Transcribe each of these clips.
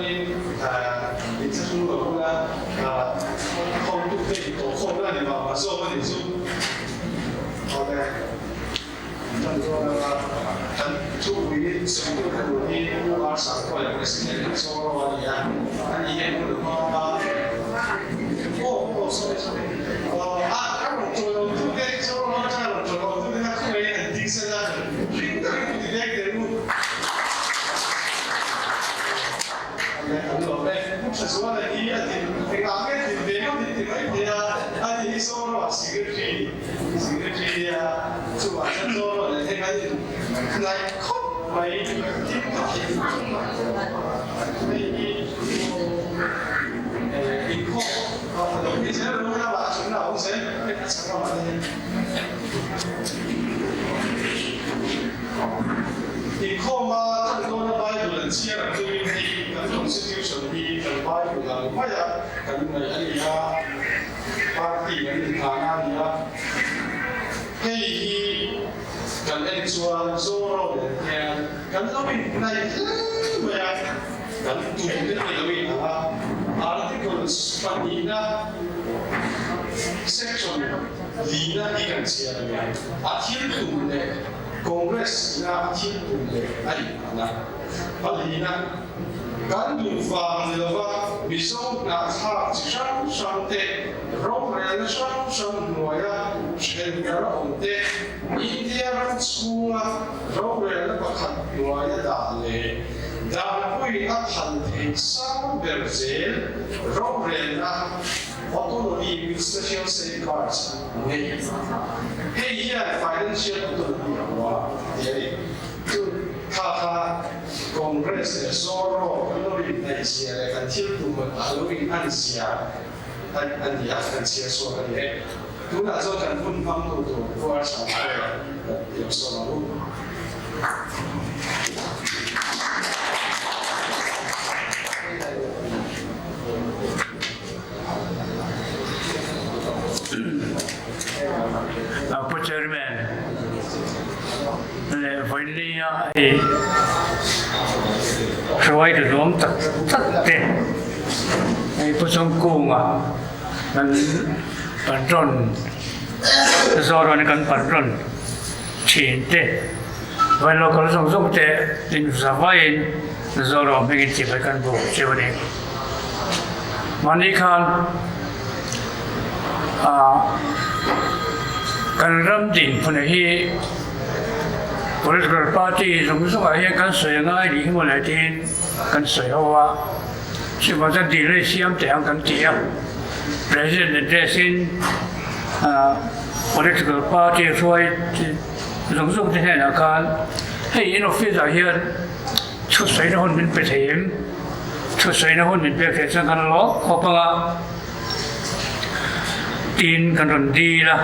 chuanin inthlahrung lo ula hotute intawhkhawmna a ni mah mah zawk a nih chu. Awle, kan dawn anga kan thupui sawitu te tur hi U R Sangkawia President kan sawn rawh a ni a, ani hian hun a hmang a. Aw aw sorry sorry aw a a rawn chawi awm tu te sawn rawh atanga rawn chawi awm tu te kha khawngaihin an ding sela ring takin ku ti dek teh u. An lawm e. Pu Thazuala hi a din engah nge din ve ngawt in ti mai thei a, ani hi Zoramah Secretary Secretary a chungah chuan Zoram leh heng an in hnaih khawp mai thil ka theih hei hi inkhawm a lo ni zel ru lamah a chungna a awm zel a chhak lamah te hian. Inkhawma than dawna Bible an chhiar ang tumin hei kan Constitution hi kan Bible ang maia kan ngaih a ni a, party kan inthahna a ni a. Hei hi kan en chuan Zoram nen hian kan lo inhnaih hle mai a, kan tum te hi a lo inang a. Articles pahnihna section lina hi kan chhiar a ni a, a thil tum leh Congress ina a thil tum leh a inhmana palina kan duh vang ni lova Mizo hnahthlak chi hrang hrang te, rorelna hrang hrang hnuaia hremdar a awm te, India ram chhunga rorelna pakhat hnuaia dah leh danpui a phal theih sang ber zel rorelna Autonomy with special safeguards nei. Hei hian financial autonomy a hmu a ti a ni. Chu kha kha Congress leh Zorro kan lo inhnaihzia leh kan thil tum a lo inanzia a ni a, kan chhiar chhuak a ni e. Tunah chuan kan hun hmang tu tur Pu Archangpuia kan tiam sawn ang u. Pu Chairman leh vawinia hei hruaitu nuam tak tak te hei Pu Chawngkunga kan patron Zorawn kan patron thin te vai local zawng zawng te in zavaiin Zoram hmingin chibai kan buk cheu a ni. Mahni khan kan ram dinhmun hi political party zawng zawngah hian kan sawi a ngai nih hi mawle tiin kan sawi ho a, chuvang chuan delay siam teh ang kan ti a, President address in political party hruai zawng zawng te hnenah khan hei in office ah hian Thusawiina hun min pe thei em? Thusawiina hun min pek theih chuan kan lawk khawp ang a, tiin kan rawn dil a,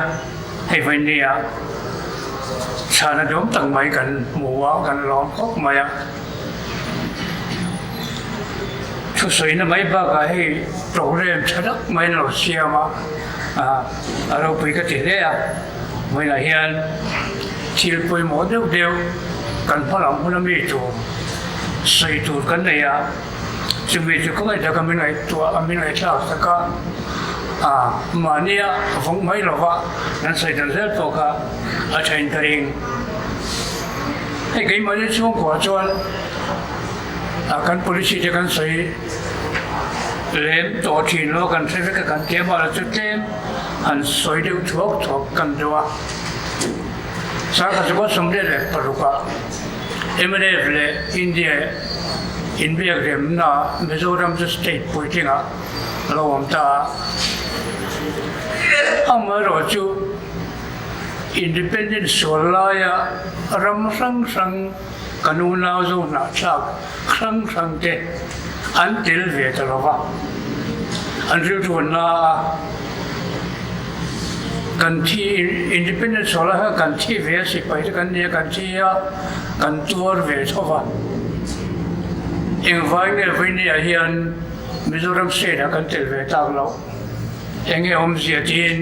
hei vawinia chhana dawm tak mai kan hmu a, kan lawm khawp mai a. Thusawiina mai bakah hei program tha tak mai an lo siam a, a ropui ka ti hle a. Vawiinah hian thil pawimawh deuh deuh kan hma lam huna mi tur sawi tur kan nei a, chumi chu ka ngaihtuah ka min ngaihtuah a min ngaihthlak tak a, a mahnia vawng mai lova kan sawi dan zel pawh kha a thain ka ring. Hei keimahni chhungkua chuan a kan policy te kan sawi lem tawh thin lo kan hre vek a kan tia mahla chu tlem han sawi deuh thuak thuak kan deuh a. Sangha chu 16 ah mnf leh India inbiak remna Mizoram chu state puitlingah a lo awm ta a. Amaherawhchu independence sual laia ram hrang hrang Ka nu nau zo hnahthlak hrang hrang te an tel ve ta lo va, an rilruanna a kan thi Independence Hall ah hian kan thi ve a sipai te kan ni a kan thi a kan tuar ve tho va, engvai nge Vawinia hian Mizoram state ah kan tel ve tak loh, enge awmzia tiin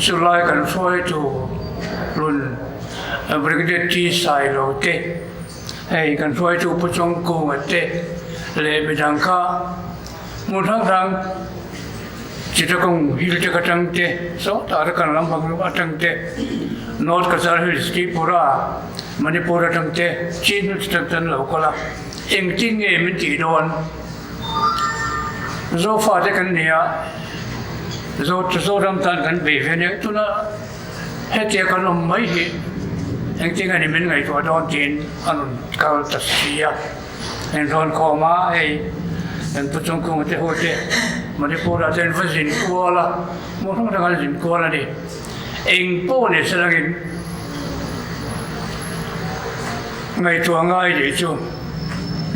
chulai kan hruaitu run. Brigadier T Sailo te Hei kan hruaitu Pu Chawngkunga te leh midang kha hmun hrang hrang Chittagong Hill te atang te, sawtah te kan lam bang atang te, North Cachar Hills Tripura, Manipur atang te, Chin Hills atang te an lo kal a, engtin nge min tih dawn? Zofa te kan ni a, Zoram tan kan bei ve nia, tuna hetia kan awm mai hi engtin nge ni min ngaihtuah dawn tiin a rawn kal ta si a. Eng rawn khawm a, hei kan Pu Chungkunga te ho te Manipur ah te an va zin kual a, hmun hrang hrang an zin kual a ni. Eng pawh ni se langin ngaihtuah ngai tih chu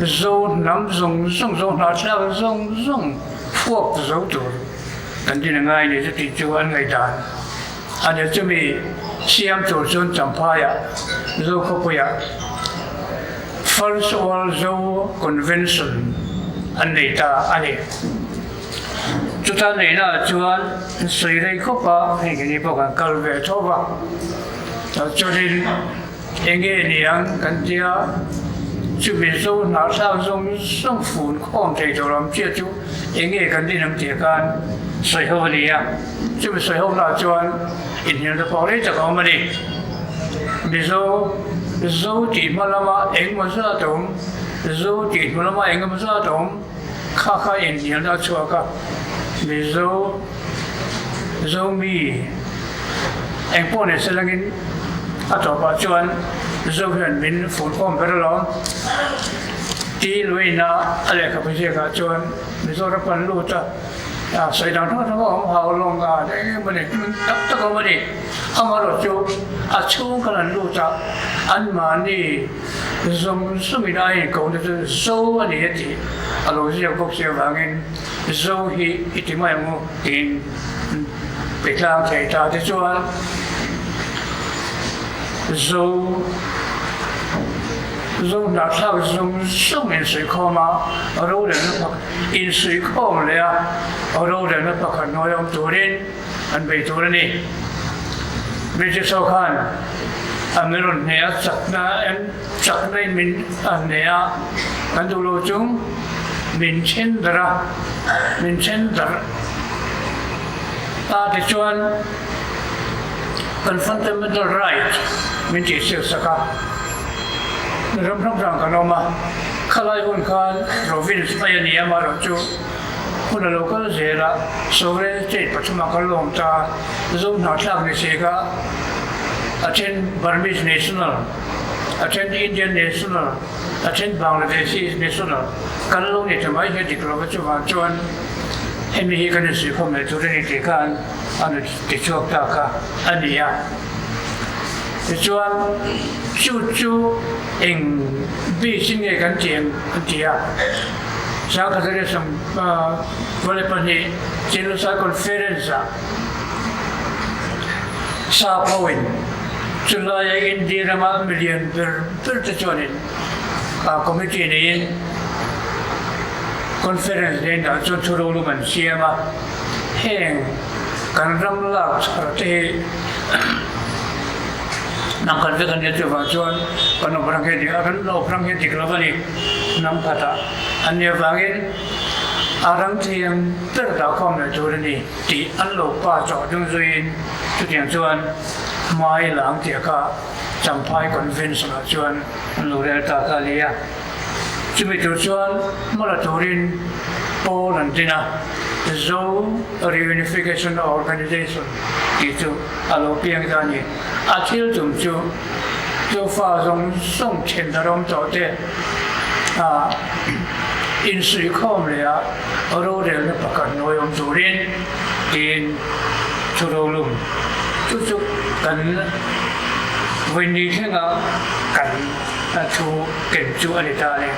Zo hnam zawng zawng, Zo hnahthlak zawng zawng fuak zo tur kan din a ngai ni chu tih chu an ngaihdan a ni. Chumi siam tur chuan Champhaiah Zo khawpuiah First World Zo Convention an nei ta a ni. Chuta neihnaah chuan an sawi rei khawp a, hei keini pawh kan kal ve tho va. Chuanin eng nge ni ang kan tia, chumi Zo hnahthlak zawng zawng fun khawm thei tur awm chiah chu eng nge kan din ang tih khan sawi ho a ni a. Chumi sawi ho naah chuan inhnialna pawh rei tak a awm a ni. Mizo, Zo tih hma lama engemaw zat a awm, Zo tih hnu lama engemaw zat a awm, kha kha inhnialna a chhuak a. Mizo, Zomi eng pawh ni se langin a tawpah chuan Zo hian min furkhawm ber alawm. Ti luina a lehkhabu ziakah chuan Mizoram kan lut a. Sawi dang hrang hrang a awm hau lawng a, eng emaw ni hming tak tak a awm a ni. Amaherawh chu a chhung khan an lut a, anmahni zawng zawngin a inkohna chu Zo a ni a tih a lo ziak bawk si avangin Zo hi i ti mai ang u tiin pe tlang thei ta. Tichuan Zo Zo hnahthlak zawng zawng insuihkhawm a, rorelna pakhat Insuihkhawm leh a rorelna pakhat hnuai awm turin an bei tur a ni. British ho khan an min rawn hneh a, chakna en chakna in min a hneh a, kan duh lo chung min then darh a, min then darh a tichuan kan fundamental right min tihsiak sak a. Ram hrang hrang kan awm a, khalai hun khan province mai a ni a, amaherawh chu hun a lo kal zel a, sovereign state pathumah kan lo awm ta a, Zo hnahthlak ni si kha a then Burmese national, a then Indian national, a then Bangladeshi national kan lo ni ta mai hi a dik lo va, chuvang chuan hemi hi kan insuihkhawm leh tur a ni tih khan a nu tichhuak ta kha a ni a. Tichuan, chu chu eng bisin nge kan ti ang an ti a. Sangkhazaria 42 Genocide Conference-ah sap hoin chulaia India rama milian ber ber te chuanin committee neiin conference neiin chuan thurolum an siam a. Heng kan ram lak chhar te hi nang kan vek a nia chuvang chuan kan awp rang hian dik kan awp rang hian dik lo a ni. Hnam khatah an nih avangin a rang thiam ber dah khawm leh tur a ni tih an lo pa chawh dung zuiin chutiang chuan hmai lang tih kha Champhai Convention ah chuan an lo rel ta kha a ni a. Chumi tur chuan hmala turin pawl an din a, Zo Reunification Organisation tih chu a lo piang ta a ni. A thil tum chu Zofa zawng zawng then a rawm tawh te a insuihkhawm leh a rorelna pakhat hnuai awm turin tiin thu rolum chu chu kan vawiin thlenga kan A thu ken chu a ni ta a ni.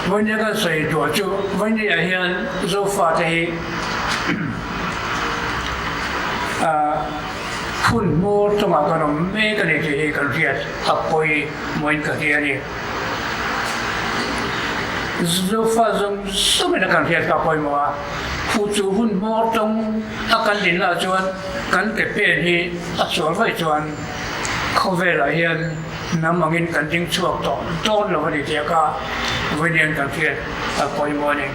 Vawinia kan sawi duah chu Vawinia hian Zofate hi hun hmawr chungah kan awm mek a ni tih hi kan hriat a pawimawhin ka hria a ni. Zofa zawng zawngin a kan hriat kha a pawimawh a, hu chu hun hmawr tawng a kan dinna ah chuan kan ke pen hi a sual vaih chuan. Khawvelah hian hnam angin kan ding chhuak tawh dawn lo a ni tih kha vawiin kan hriat a pawimawh a ni.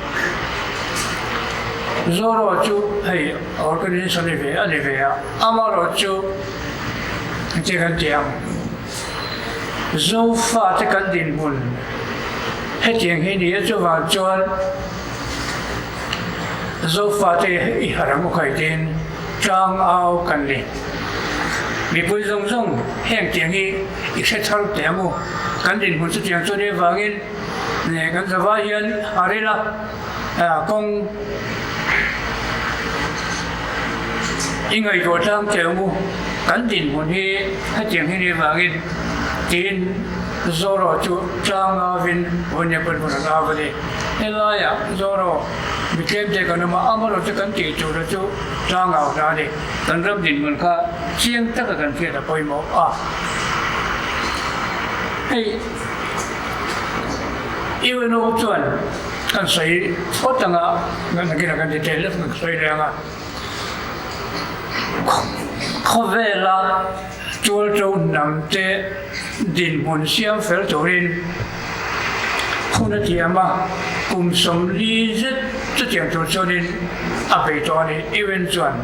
Zoro chu hei organisation a ni ve a ni ve a, amaherawhchu engtin kan ti ang? Zofate kan dinhmun hetiang hi ni a, chuvang chuan Zofate i harh ang u khai tiin tlang au kan ni. Mipui zawng zawng heng tiang hi i hre thar teh ang u. Kan dinhmun chutiang chu nia vangin kan zavai hian a rel a, kawng i ngaihtuah tlang teh ang u. Kan dinhmun hi hetiang hi nia vangin tiin Zoro chu tlang avin Vawniapan hun an av a ni. Helaiah Zoro mi tlemte kan awm a, amaherawhchu kan tih tura chu tlang au hna a ni. Kan ram dinhmun kha chiang taka kan hriat a pawimawh a. Hei UNO chuan kan sawi phawt ang a, nakinah kan detail deuh kan sawi leh ang a. Khawvela tualto hnamte dinhmun siam fel turin hun a thiam a, kum 40 zet chutiang tur chuanin a bei tawh a ni. UN chuan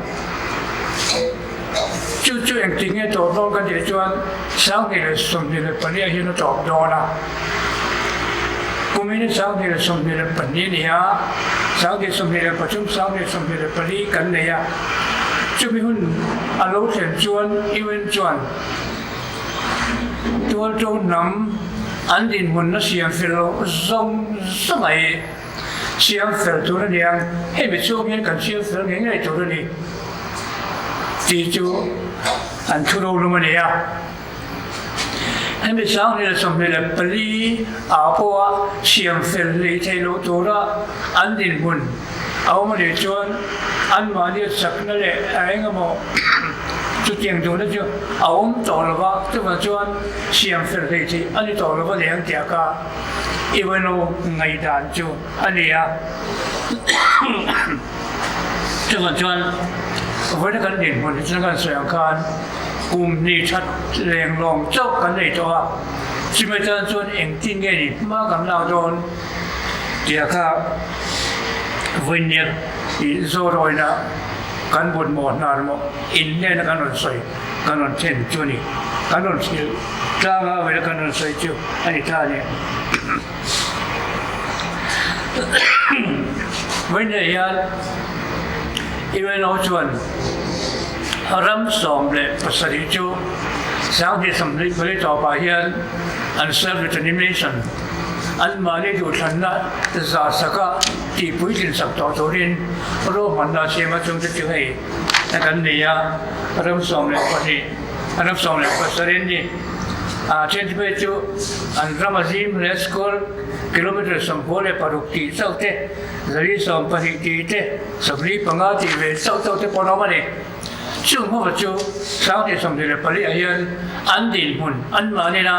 chu chu engtik nge tawp dawn kan tih chuan 2024 ah hian a tawp dawn a, kumin 2022 a ni a, 2023, 2024 kan nei a, chumi hun a lo thlen chuan UN chuan Tualṭo hnam an dinhmunna siam fel loh zawng zawng a hi siam fel tur a ni ang, hemi chhung hian kan siam fel ngei ngei tur a ni tih chu an thu rolum a ni a. Hemi 2024 ah pawha siam fel hlei thei loh tura an dinhmun a awm a nih chuan anmahnia chakna leh a eng emaw chutiang duhna chu a awm tawh lo va, chuvang chuan siam fel hlei theih a ni tawh lo va ni ang tih kha UNO ngaihdan chu a ni a. Chuvang chuan vawiina kan dinhmun hi chuan kan sawi ang khan kum hnih that leng lawng chauh kan nei tawh a, chumi atan chuan engtin nge ni hma kan lak dawn tih kha vawinia ih zawrawina kan but maw hnar maw in hnena kan rawn sawi kan rawn then chu a ni, kan rawn hrilh tlanga vawiina kan rawn sawi chu a ni ta a ni. Vawiinah hian UNO chuan ram 17 chu 2024 tawpah hian an self-determination, anmahni duhthlanna zah saka tihpuitlin sak tawh turin ruahmanna a siam a, chungte chu hei kan nei a, ram 12, ram 17 an ni. A then te phei chu an ram a zim hle square kilometre 96 tih chauh te, 120 tih te, 45 tih ve chauh chauh te pawh an awm a ni. Chung hmawva chu 2024 ah hian an dinhmun an mahnin a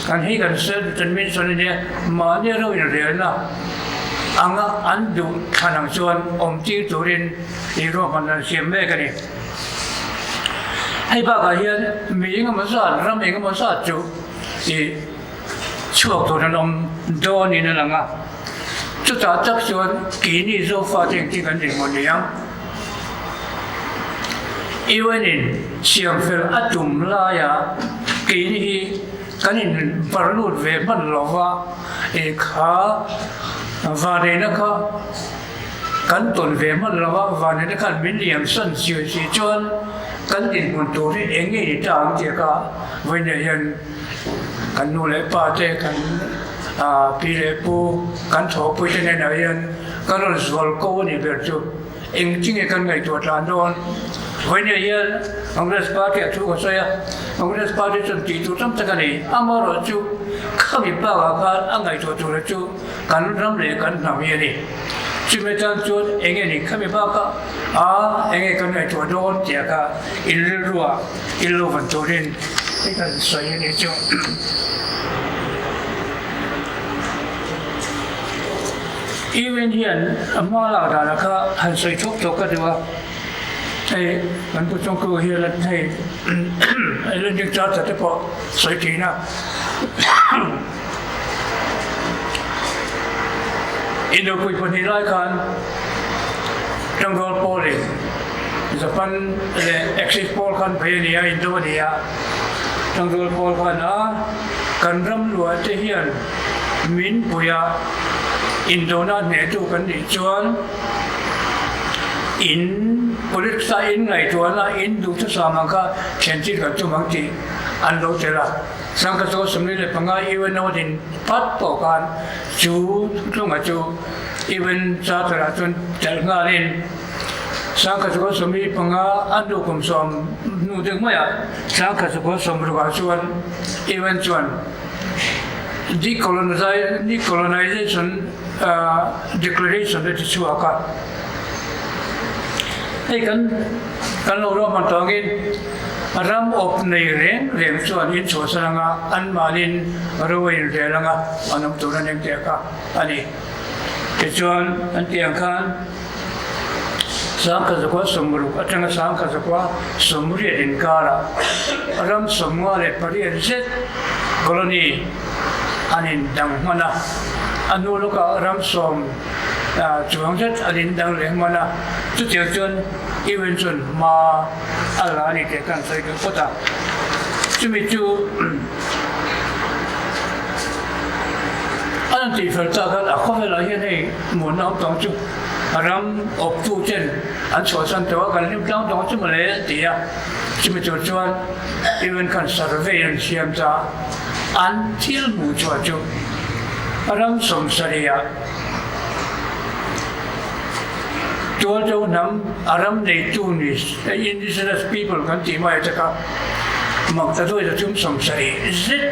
kan hei kan self determination a nia mahni ro inrelna anga an duh thlan ang chuan awm tir turin ih ruahman an siam mek a ni. Hei bakah hian mi engemaw zat, ram engemaw zat chu ih chhuak tur an awm dawnin a lang a. Chutah tak chuan keini Zofate engtin kan dinhmun ni ang? UN-in siamfel a tum laia keini hi kan inbar lut ve hman lova, ih kha vanneihna kha, Kan tawn ve hman lo a, vanneihna khan min liam san chiai si chuan kan dinhmun tur hi eng nge ni ta ang tih kha vawiinah hian kan nu leh pa te, kan pi leh pu, kan thawhpui te hnenah hian kan rawn zual ko a nih ber chu eng chi nge kan ngaihtuah tlan dawn. Vawiinah hian Congress party a thu ka sawi a, Congress party chuan tih tur tam tak a nei, amaherawhchu khami bakah khan a ngaihtuah tura chu kan ram leh kan hnam hi a ni. Chumi atan chuan eng nge ni khami bakah a eng nge kan ngaihtuah dawn tih kha in rilrua in lo van turin i kan sawi a nih chu. UN hian a hma lak danah kha han sawi thawk thawk ka duh a. Hei kan Pu Chawngkua hian hei Atlantic Charter te pawh sawi thin a. Indopui pahnih lai khan Tangrual pawlin Japan leh Axis pawl khan phei a ni a, indo a ni a. Tangrual pawl khan a kan ram luah te hian min pui a, indona hnehtu kan nih chuan in politics a in ngaihtuahna in duhthusam ang kha thlentir kan tum ang tih an lo tel a. Sangkhat chu 45 UNO din phat pawh khan chu tlunga chu UN Charter ah chuan telh nghalin sangkhat chu 75 a hnu kum sawm hnu deuh maiah sangkhat chu 60 ah chuan UN chuan Decolonization Declaration a ti chhuak a. Hei kan kan lo ruahman tawh angin ram awp nei reng reng chuan in chhuahsan anga anmahnin ro a inrel anga an awm tur a ning teh kha a ni. Tichuan an tih ang khan Sangkazakua 60 atanga Sangkazakua 80 inkarah ram 58 zet colony an indang hman a, a hnu lawkah ram sawm Chuang zet an in dang leh hman a, chutiang chuan UN chuan hma a la a ni tih kan sawi duh phawt a. Chumi chu an han tihfel tak khan a khawvelah hian hei muanna awm tawng chu ram awptu ten an chhuahsan tawh a, kan hlim tlang tawng chu mawle an ti a. Chumi tur chuan UN khan survey an siam ta a, an thil hmuh chhuah chu ram 70 ah Tualto hnam a ram neitu ni Indigenous people kan tih mai tak a, Maktaduai 370 zet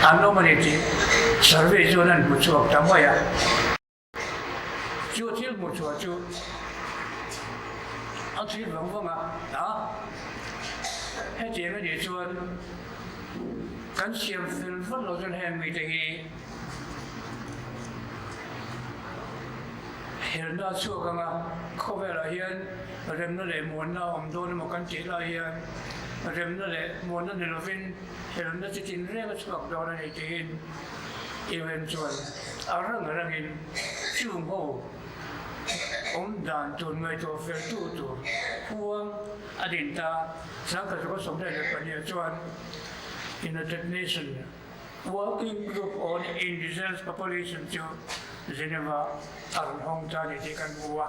an awm a ni tih survey chuan an hmu chhuak ta mai a. Chu thil hmuh chhuah chu a thlir vang vang a, a hetiang a nih chuan kan siam fel vat lo chuan heng mite hi Helna a chhuak anga khawvelah hian remna leh muanna a awm dawn emaw kan tih lai hian remna leh muanna ni lovin helna chi tin reng a chhuak dawn a ni tiin UN chuan a rang rangin chung ho awm dan tur ngaihtuah feltu tur huang a din ta. 1972 chuan United Nation Working Group on Indigenous Population chu Geneva a rawn hawng ta ni tih kan hmu a.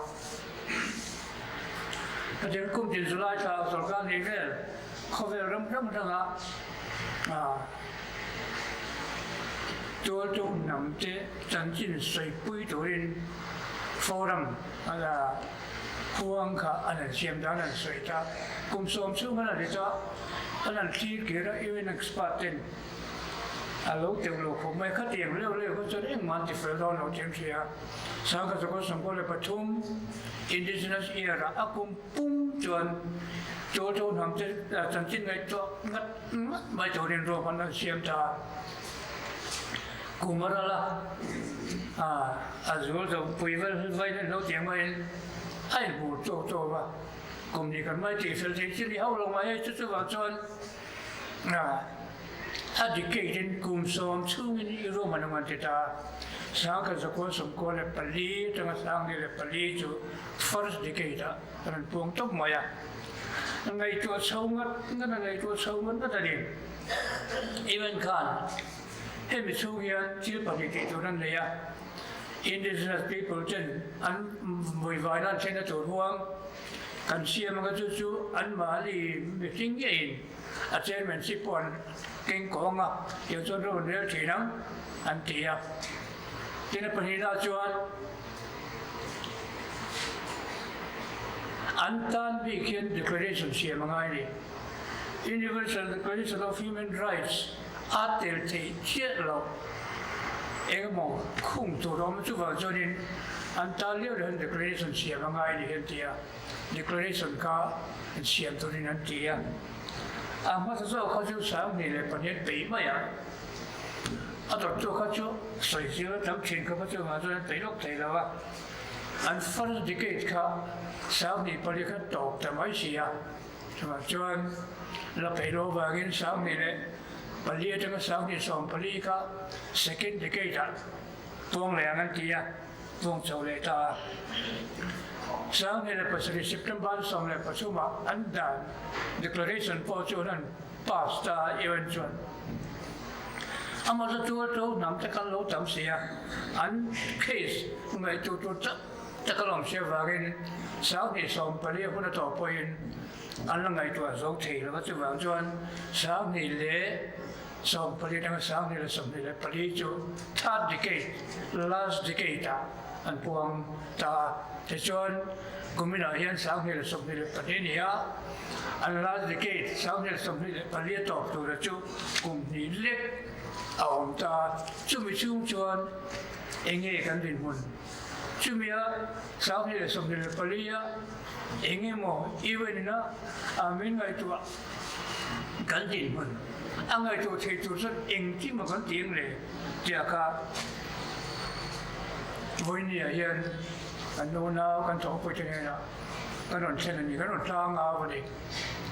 Pathian kum tin July thla sawrkar ni vel khawvel ram hrang hranga tualtu hnam te chanchin sawipui turin forum huang kha an han siam dan an sawi ta. Kum sawm chhung an han ri ta, an han thlir kir a, UN expert ten A lo teuh lo khawp mai. Khatiang reuh reuh kha chuan engmah an ti fel dawn lo tih an hria. 1993 Indigenous Year ah a kum pum chuan Tualtho hnam te chanchin ngaihtuah ngat ngat mai turin ruahman an siam ta a. Kum a ral a, a zual zo pui vel vain an lo tiang maiin a inhmu tawk tawk a. Kum ni kan mai tih fel thei chi ni hauh lo mai hei chu chuvang chuan A decade in kum sawm chhungin i room an awm an ti ta a, 1994 atanga 2004 chu first decade ah an rawn puang tawp mai a. Ngaihtuah chho ngat ngat a, ngaihtuah chho ngat ngat a ni. Even khan hemi chhung hian thil pahnih tih tur an nei a, Indigenous people ten an vawivaina an thlenna tur huang kan siam anga chu chu anmahni mihring ngeiin A chairmanship pawh an keng kawng a, tiang chuan ro an rel thin ang an ti a. Tin a pahnihna chuan an tan bik hian declaration siam a ngai a ni. Universal Declaration of Human Rights a tel theih chiah loh engemaw khung tur a awm a, chuvang chuanin an tan liau liau hian declaration siam a ngai a ni hi an ti a. Declaration kha an siam turin an ti a, a hmasa zawk kha chu 2002 an peih mai a, a dawttu kha chu sawi zir a tam thin kha kha chu engah chuan an peih lawk thei lo a. An first decade kha 24 kha tawp ta mai si a. Chuvang chuan la peih loh avangin 24 atanga 24 kha second decade ah puang leh ang an ti a, puang chho leh ta a. 2007 September 13 ah an dan declaration pawh chu an han pass ta a, UN chuan amah chu a to hnam te kal lo tam si a, an case ngaihtuah tur tak tak a lawm si avangin 2014 a hun a tawh pawhin an la ngaihtuah zo thei lo a, chuvang chuan 2014 atanga 2024 chu third decade, last decade ah an puang ta a. Tichuan kuminah hian 2024 a ni a, an last decade 2024 a tawp tura chu kum hnih lek a awm ta a, chumi chhung chuan eng nge kan dinhmun? Chumia 2024 a eng emaw event ina a min ngaihtuah kan dinhmun a ngaihtuah thei tur chuan engkim a kan ti ang le tia kha vawinia hian kan unau kan thawhpui te hnenah kan rawn thlen a ni, kan rawn tlang au a ni.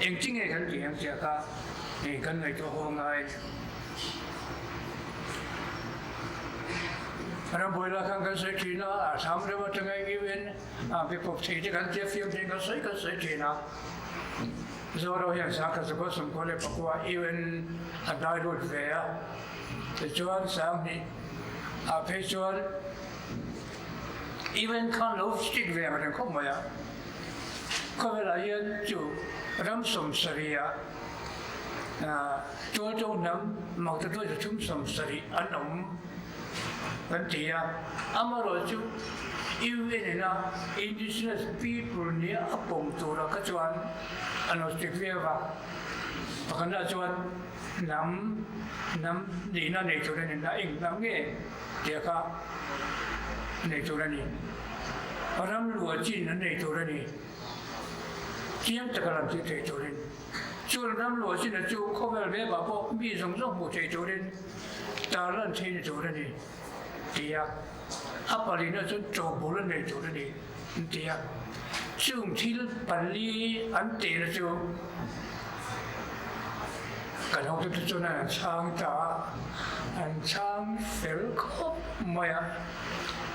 Engtin nge kan tih ang tia kha kan ngaihtuah haw ngai a ni. Rambuai lah khan kan sawi thin a, a thlam deuh atanga UN a be pawp thei te kan tia fiam thei kan sawi kan sawi thin a. Zoro hian sangkhat zakua sawmkua leh pakua UN a dai lut ve a, tichuan 2000 ah phei chuan UN khan lo stick ve ang reng khawp mai a. Khawvelah hian chu ram 70 ah tualto hnam makta 370 an awm kan ti a, amaherawhchu chu UN ina Indigenous people nia a pawm tura kha chuan an lo stick viau a, pakhatna chuan hnam hnam nihna nei tur a ni na eng hnam nge tih kha nei tur a ni, ram luah chin an nei tur a ni, chiang taka lam thil thei turin. Chuan ram luah chinah chu khawvel vekah pawh mi zawng zawng hmuh theih turin tarlan theih ni tur a ni ti a, a palina chuan tobul a nei tur a ni an ti a. Chung thil pali an tehna chu kan hotute chuan an chhang ta a, an chhang fel khawp mai a,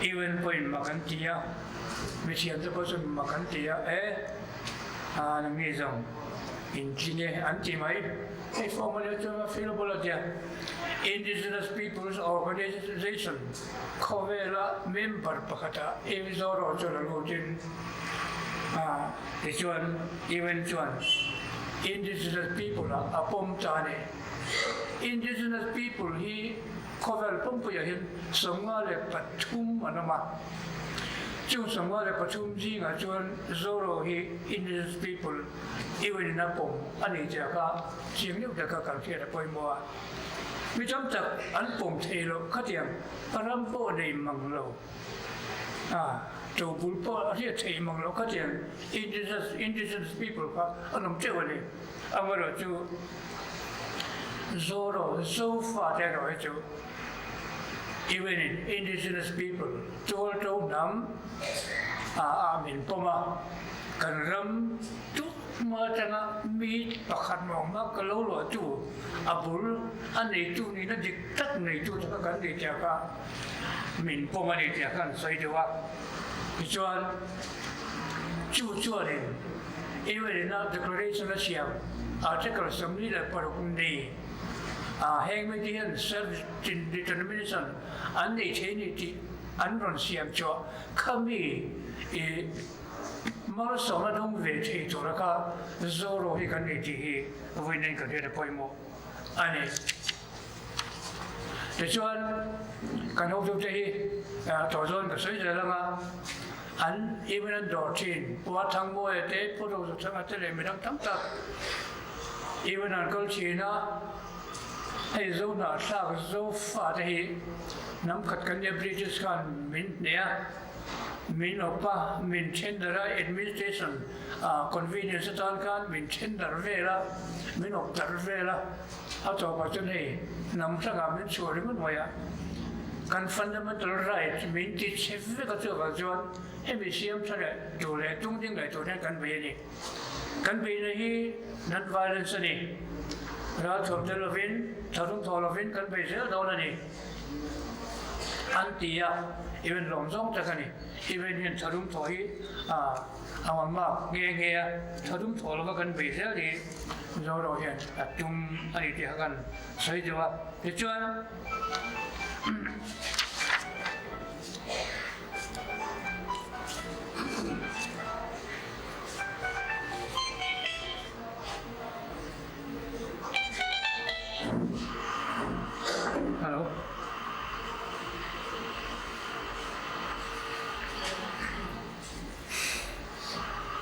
UN pawhin mak an ti a, mithiamte pawh chuan mak an ti a, e. A na mi zawng in tling e an ti mai. Hei form a leh chuan a fillable a tia. Indigenous Peoples Organization khawvela member pakhata Mizoram chuan a lutin a tichuan UN chuan Indigenous People ah a pawm ta a ni. Indigenous People hi khawvel pawmpuiah hian 53 an awm a. Chung 53 zingah chuan Zoro hi Indigenous people UN in a pawm a ni tih kha chiang deuh taka kan hriat a pawimawh a. Mi tam tak an pawm thei loh khatiang ram pawh nei mang lo a, tobul pawh a hriat thei mang loh khatiang Indigenous Indigenous people kha an awm teuh a ni. Amaherawhchu Zoro, Zofa te erawh hi chu UN in Indigenous people tualto hnam ah min pawm a, kan ram tuhma atanga mi pakhat mawng ka lo luahtu a bul a neitu nihna dik tak neitu te kha kan ni tih kha min pawm a ni tih kha an sawi deuh a. Tichuan chu chuanin UN in a declaration a siam Article 46 ni A heng mite hian self determination an nei thei ni tih an rawn siam chhuah khami i malsawmna dawng ve thei tura kha Zoro hi kan nei tih hi vawiin kan hriat a pawimawh a ni. Tichuan kan hotute hi tawhzawn ka sawi zel anga an even an dawr thin Pua Thangmawia te, Pu Rozathanga te leh midang tam tak even an kal thin a, hei Zo hnahthlak Zo fate hi hnam khat kan nia British khan min hneh a, min awp a, min then darh a, administration convenience atan khan min then darh vel a, min awp darh vel a, a tawpah chuan hei hnam hrangah min chhuah ringawt mai a. Kan fundamental right min ti chhe vek a chuvang chuan hemi siam tha leh tur leh tung ding leh tur hian kan bei a ni. Kan beihna hi non-violence a ni. Ralthuam tel lovin, tharum thawh lovin kan bei zel dawn a ni an ti a, event lawm zawng tak a ni. Event hian tharum thawh hi a ngawmmak nghe nghe a, tharum thawh lova kan bei zel hi Mizoram hian a tum a ni tih kha kan sawi deuh a. Tichuan. Hello.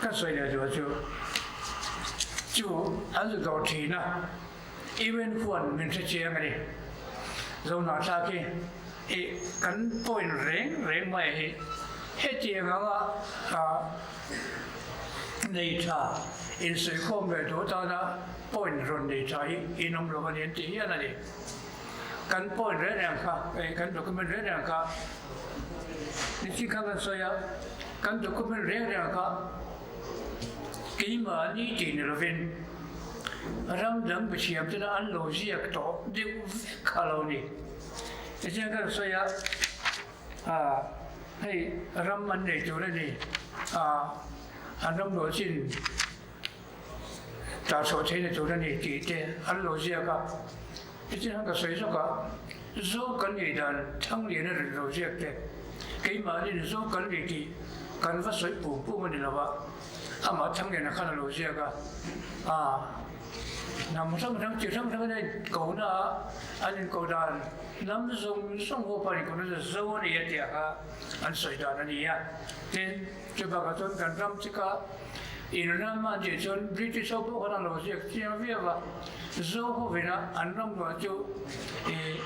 Ka sawi leh duh chu chu an zu dawr thin a event huan min hre chiang a ni. Zohnah thlak hi i kan point reng reng mai hi hetiang anga nei tha insuihkhawm ve duh atana point rawn nei tha hi in awm lo a ni an tih hian a ni. Kan point reng reng kha kan document reng reng kha nichhin khan kan sawi a, kan document reng reng kha keimahni tih ni lovin ram dang mithiam tena an lo ziak tawh deuh vek kha lo ni. Tichuan kan sawi a, ah hei ram an nei tur a ni, ah an ram luah chin tah chhuah theihna tur a ni tih te an lo ziak a. Tichuan ka sawi zawk a, Zo kan nih dan Thangliana rawn lo ziak te, keimahnin Zo kan nih tih kan va sawi pum pum a ni lo a, amah Thangliana khan a lo ziak a, aa hnam hrang hrang chi hrang hrang in a inkona a, an inko dan hnam zawng zawng ho pawh an inkona chu Zo a ni a tih kha an sawi dan a ni a. Tin, chubakah chuan kan ram chika In ram a tih chuan British ho pawh khan a lo ziak chiang viau a, Zo hovina an ram luah chu ih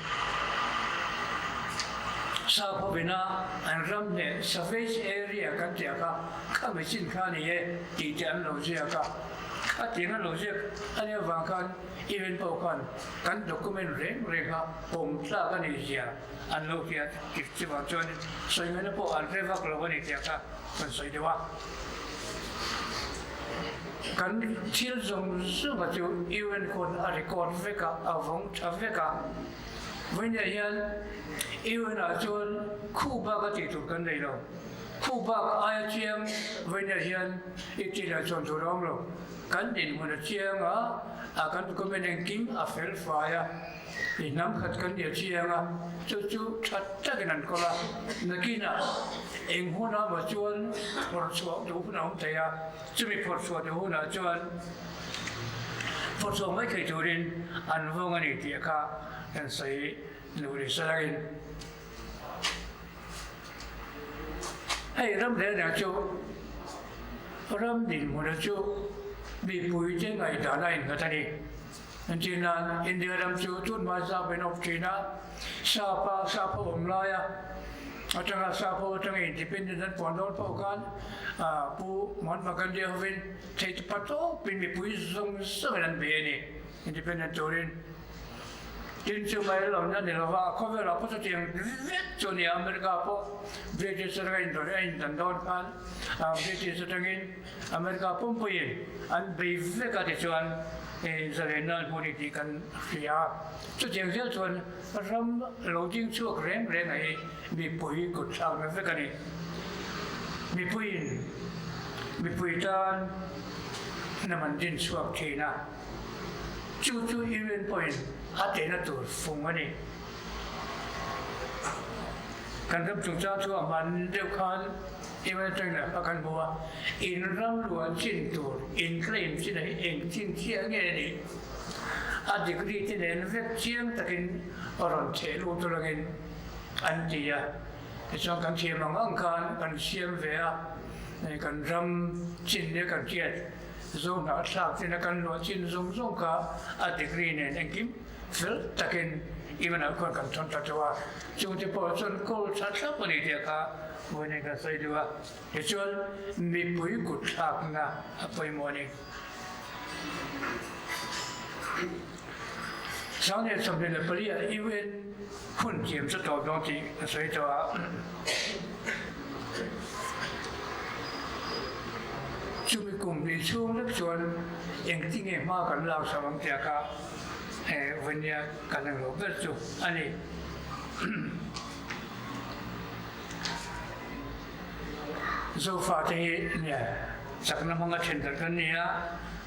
Sap hovina an ram hneh Savage area kan tih ang kha khami chin kha a ni e tih te an lo ziak a, khatiang an lo ziak a nih avang khan even pawh khan kan document reng reng kha pawm tlak a nih zia an lo hria chuvang chuan sawi ngaihna pawh an hre vak lo a ni tih ang kha kan sawi deuh a. Kan thil zawng zawnga chu UN khawn a record vek a, a vawng tha vek a. Vawiinah hian UN ah chuan khu bak a tih tur kan nei lo. Khu bak aia chiang vawiinah hian i tih lah chuan tur a awm lo. Kan dinhmun a chiang a, a kan document engkim a fel fai a, i hnam khat kan nih a chiang a, chu chu tha takin an kawl a. Nakinah eng huna maw chuan phawrh chhuah duh hun a awm thei a, chumi phawrh chhuah duh hunah chuan phawrh chhuah mai thei turin an vawng a ni tih kha kan sawi duh ni salangin. Hei ram reng reng chu ram dinhmuna chu mipuite ngaihdan a innghat a ni. Entir nan India ram chu tunhma zap in awp thin a, sapa sap ho awm laia atanga sap ho atanga independence an puan dawn pawh khan Pu Mahatma Gandhi hovin theih pa tawpin mipui zawng zawngin an bei a ni independent turin. Tin chu mai lo na ni lova a khawvelah pawh chutiang vek chu a ni a, America pawh British atanga indawrh a indan dawn khan British atangin America pumpuiin an bei vek a tichuan zalenna an hmu ni tih kan hria a. Chutiang zel chuan ram lo ding chhuak reng reng a hi mipui kut thlakna vek a ni. Mipuiin mipui tan hnam an din chhuak thin a. Chu chu UN pawhin a tehna tur fung a ni. Kan ram chungchang chu a hman deuh khan UN atangin a kan hmu a, in ram luah chin tur, in claim chin hi eng chin chiah nge a nih? A degree te nen vek chiang takin rawn theh lut alangin an ti a. Tichuan kan thiam ang ang khan kan siam ve a, kan ram chin nia kan hriat. Zohnah thlak tina kan luah chin zawng zawng kha a degree nen engkim fel takin Ivan-ah khuan kan thawn ta teuh a, chungte pawh chuan kawl tha thlap a ni tih kha vawiin kan sawi deuh a, tichuan mipui kut thlakna a pawimawh a ni. 2024 ah UN hun thiam chu tawp dawn tih ka sawi tawh a. Chumi kum hnih chhung lek chuan engtinge hma kan lak chho ang tih a kha vawinia kan englo ber chu a ni. Zofate hi nia chakna hmanga then darh kan ni a,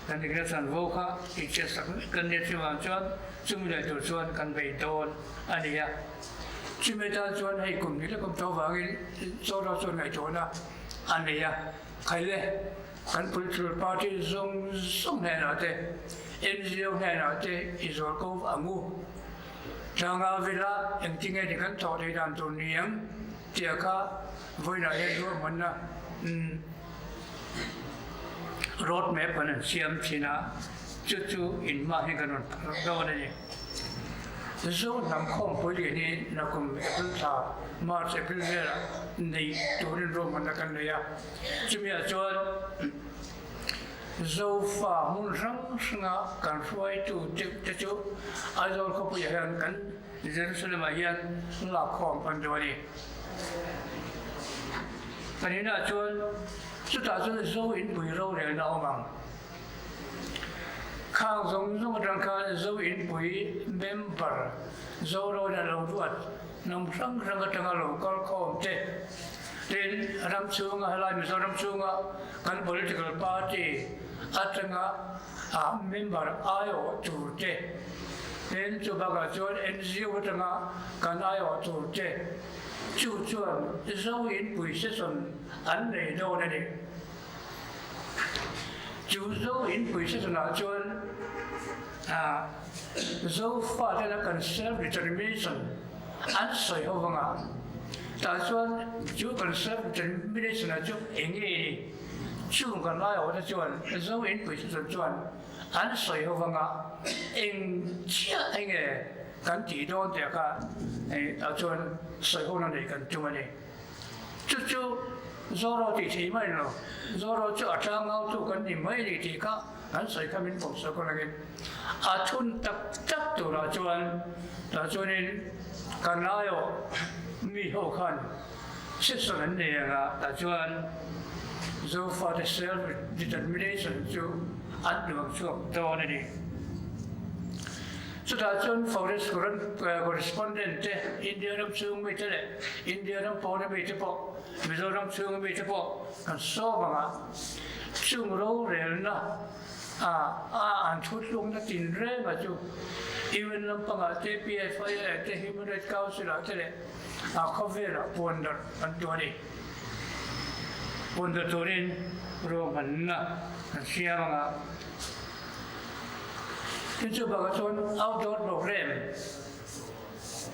kan dikna chanvo kha inhriat sak vek kan nia chuvang chuan chumi leh tur chuan kan bei dawn a ni a. Chumi atan chuan hei kum hnih leh kum tho vangin Zoram chuan ngaihtuahna a nei a, khaile kan political party zawng zawng hnenah te, NGO hnenah te i zual ko ang u. Tlanga vela engtinge ni kan thawh theih dan tur ni ang tih kha vawiinah hian ruahmanna road map kan han siam thin a, chu chu inhma hi kan rawn phar dawn a ni. Zo hnam khawmpui lian hi nakum April thla, March, April velah nei turin ruahmanna kan nei a, chumiah chuan Zofa hmun hrang hranga kan hruaitu te chu Aizawl khawpuiah hian kan Jerusalem ah hian lakkhawm kan duh a ni. Kan inah chuan chutah chuan Zo inpui rorelna a awm ang. Khang zawng zawng atang khan Zo inpui member Zorawn a lo ruat hnam hrang hrang atanga lo kal khawm te tin ram chhunga helai Mizoram chhunga kan political party atanga a member aiawh tur te tin chu bakah chuan NGO atanga kan aiawh tur te chu chuan Zo inpui session an nei dawn a ni. Chu Zo inpui session ah chuan Zofa tena kan self determination an sawi ho vanga tah chuan chu kan self determination ah chu eng nge ni chung kan lai ho te chuan Zo inpui session chuan an sawi ho vanga eng chiah eng nge kan tih dawn tih kha tah chuan sawi ho na neih kan tum a ni. Chu chu Zoro tih thei mai lo, Zoro chu a tlangau tu kan ni mai ni tih kha an sawi kha min pawm sawi kawng angin a thun tak tak turah chuan tah chuanin kan aiawh mi ho khan session an nei ang a, tah chuan Zofate self determination chu an duang chhuak dawn a ni. Chutah chuan Forest Correspondent te, India ram chhung mite leh India ram pawna mite pawh, Mizoram chhunga mite pawh kan sawm ang a, chung rorelna a an thutlukna tinreng a chu UN lampangah te, PFI-ah te, Human Rights Council-ah te leh a khawvelah puan darh an duh a ni. Puan darh turin ruahmanna kan siam ang a. Tin chu bakah chuan outdoor program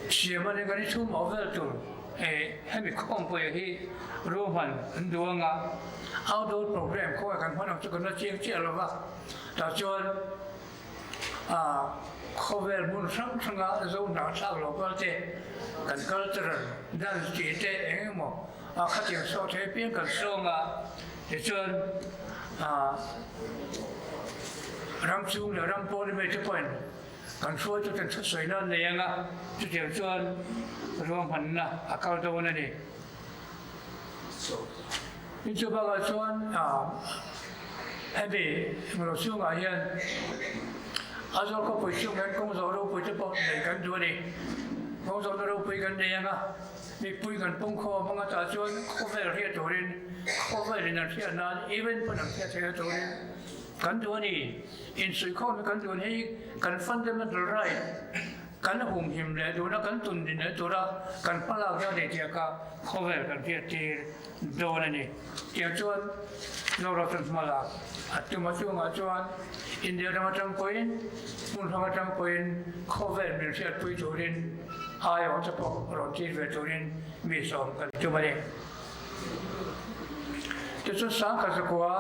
siam a ni kan inchhung mawh vel tur hemi khawmpuia hi ruahman an duh anga outdoor program khawngaih kan hman ang chu kan la chiang chiah lo va, tah chuan khawvel hmun hrang hranga zo hnahthlak lo kal te kan cultural dance tih te eng emaw a khatiang saw thei apiang kan sawm a, tichuan ram chung leh ram pawn ami te pawhin kan hruaitu ten thusawi nan nei ang a, chutiang chuan ruahmanna a kal dawn a ni. Tin chu bakah chuan hemi englo chungah hian Aizawl khawpui chung hian kawng zawh ropui te pawh nei kan duh a ni. Kawng zawhna ropui kan nei ang a. Mipui kan pawng khawm anga tah chuan khawvel hriat turin, khawvelin an hriat nan event pawn an hriat theihna turin kan duh a ni. Insuihkhawm hi kan duh hi kan fundamental right kan humhim leh duhna kan tun din leh tura kan hmalak na a ni tih kha khawvel kan hriat tir dawn a ni. Tiang chuan Laura chuan hmalak a tum a chungah chuan India ram atang pawhin hmun hrang atang pawhin khawvel min hriatpui turin Aiawh te pawh rawn tir ve turin mi sawm kan tum a ni. Tichuan sangkhat zakua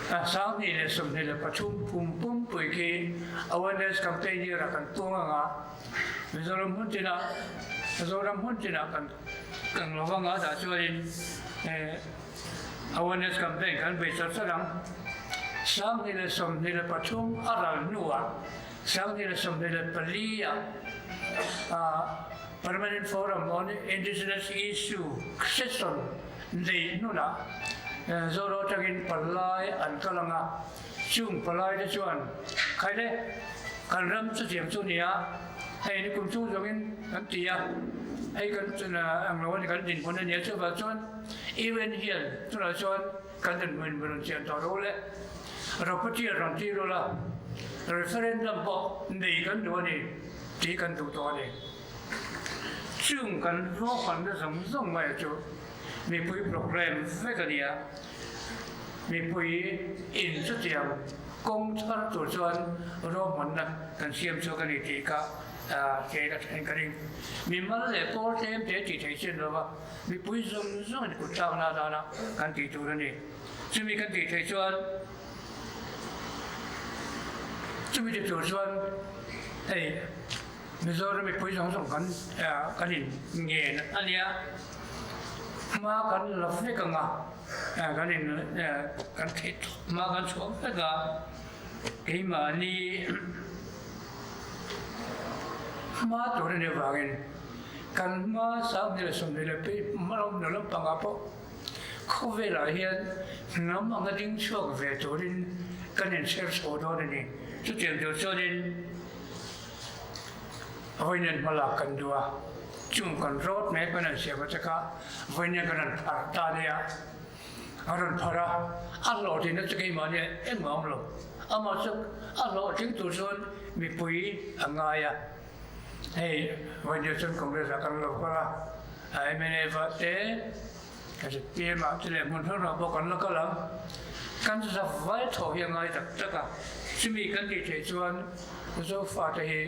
2023 kum pumpui khi awareness campaign year ah kan puang ang a, Mizoram hmun tinah Zoram hmun tinah kan kan lo vang a, tah chuanin awareness campaign kan bei char char ang. 2023 a ral hnuah. 2024 ah Permanent Forum on Indigenous Issue session neih hnunah Zoro atangin palai an kal ang a, chung palai te chuan Khaile kan ram chutiang chu nia hei ni kum chung zawngin kan ti a, hei kan ang lo a ni kan dinhmun a nia chuvang chuan UN hian tunah chuan Kan dinhmun rawn chian tawh lo le. Rapatiah rawn tir ula, referendum pawh nei kan duh a ni tih kan duh tawh a ni. Chung kan ruahmanna zawng zawng mai chu mipui programme vek a ni a, mipui in chutiang kawng thar tur chuan ruahmanna kan siam chhuak a ni tih kha kei ka then ka ring. Mimal leh pawl tlem te tih theih chin lova. Mipui zawng zawngin kut tlakna atana kan tih tur a ni. Chumi kan tih theih chuan chumi ti tur chuan hei Mizoram mipui zawng zawng kan kan in ngen a nia. Hma kan la vek ang a, kan in kan theih hma kan chhuah vek a, keimahni hma tur a nih avangin Kan hma 2025 hma lam hna lampangah pawh khawvelah hian hnam anga ding chhuak ve turin kan inchher chho dawn a ni. Chutiang tur chuanin vawiin hmalak kan duh a, chung kan road map kan han siam aṭaka vawiin kan han pharh ta nia. A rawn pharh a, a hlawhtlinna chu keimahni engmah a awm lo. Amah chu a hlawhtling tur chuan mipui a ngai a. Hei vawiin chuan Congress ah kan lo kal a, mnf ah te, zpm ah te leh hmun hrang hrang pawh kan la kal ang. Kan zak vai tho hi a ngai tak tak a, chumi kan tih theih chuan Zofa te hi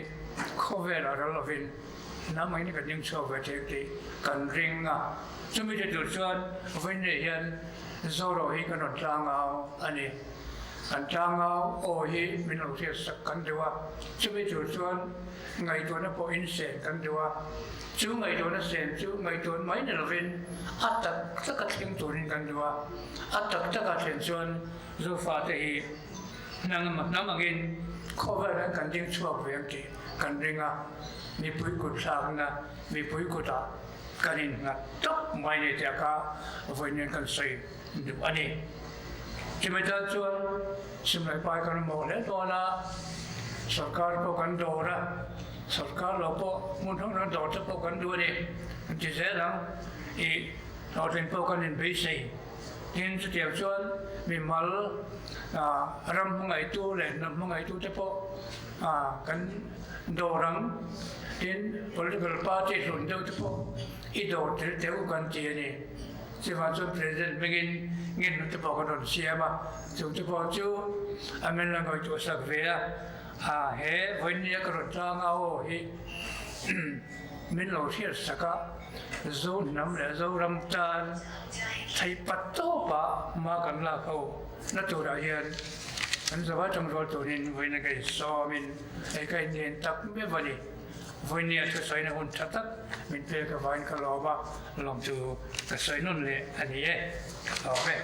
khawvel ah ral lovin hnam angin kan ding chhuak ve thei tih kan ring a. Chumi ti tur chuan vawiin nei hian Zoro hi kan rawn tlangau a ni. Kan tlangau aw hi min lo hriat sak kan duh a, chumi tur chuan ngaihtuahna pawh in sen kan duh a, chu ngaihtuahna sen chu ngaihtuah mai ni lovin a tak taka thleng turin kan duh a, a tak taka thlen chuan Zofate hi hnam angin khawvel an kan ding chhuak ve ang tih kan ring a, mipui kut thlakna mipui kutah kan innghat tawp mai ni tih kha vawiin kan sawi. duh a ni. Chumi tan chuan Simlai pai kan mamawh hle dawn a, sorkar pawh kan dawr a, sorkar lo pawh hmun hrang hrang dawr te pawh kan duh a ni. An ti zel ang i hlawhtling pawh kan inbeisei. Tin, chutiang chuan mimal ram hmangaihtu leh hnam hmangaihtu te pawh kan dawr ang. Tin, political party hlun deuh te pawh i dawr tel teh u kan ti a ni. Chuvang chuan President hmingin ngenna te pawh kan rawn siam a, chung te pawh chu a min la ngaihtuah sak ve a, a he vawinia ka rawn tlang a aw hi min lo hriat sak a, Zo hnam leh Zoram tan theihpat tawpa hma kan lak ho na turah hian kan zavai tangrual turin vawiina ka insawmin hei ka inngen tak meuh a ni. Vawinia thusawiina hun tha tak min pek avangin ka lawm a, lawm chu ka sawi nawn leh a ni e, ka lawm e.